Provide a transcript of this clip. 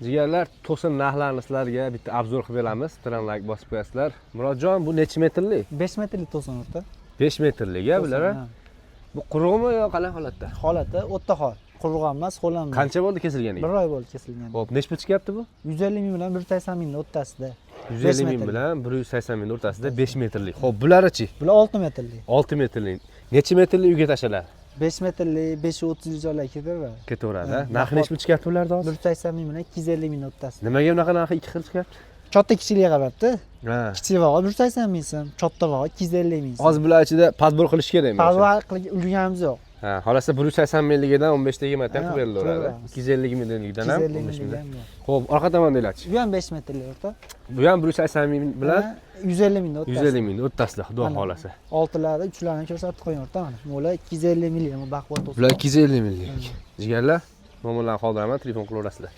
Jigarlar, to'sin narxlarini sizlarga bitta обзор qilib beramiz. Bitta layk bosib qo'yasizlar. Murodjon, bu necha metrli? 5 metrlik to'sin, o'rta. 5 metrlik, a bular, a? Ha. Bu quruqmi yo qalay holatda? Holati o'rta hol. Quruq ham emas, ho'l ham emas. Qancha bo'ldi kesilganiga? Bir oy bo'ldi kesilgani. Xo'p, necha pul chiqyapti bu? 150 ming bilan 180 mingni o'rtasida. 150 ming metrlik. Bilan 180 ming o'rtasida 5 metrlik. Xo'p, bularichi? Bular 6 metrlik. 6 metrlik. Necha metrli uyga tashlanadi? 5 metrlik 530 joylar ketaveradi. Ketaveradi, a? Ha, Narxi necha pul chiqyapti bularda hozir? 180 ming bilan 250 ming o'rtasida. Nimaga bunaqa narxi ikki xil chiqyapti? Katta kichikliga qarabdi. Ha. Kichikrog'i 180 ming so'm, kattarog'i 250 ming so'm. Hozir bular ichida подбор qilish kerakmi? Parvo qilib ulganimiz yo'q. Ha, xohlasa 180 mingligidan 15 ta 20 ta ham Ha, qilib berilaveradi. qilaveramiz. 250 mingligidan ham 250 15 minglik mingdan. ham bor. Xo'p, orqa tomondagilarchi? Bu ham 5 metrlik, o'rta. Bu ham 180 ming bilan Ha, 150 ming o'rtasida. 150 ming o'rtasida, xudo Mana. xohlasa. Oltilari, uchlarini ko'rsatib qo'ying, o'rta, mana. Bular 250 ming, bu baquvvat to'sin. Bular 250 minglik. Jigarlar, nomerlarni qoldiraman, telefon qilaverasizlar.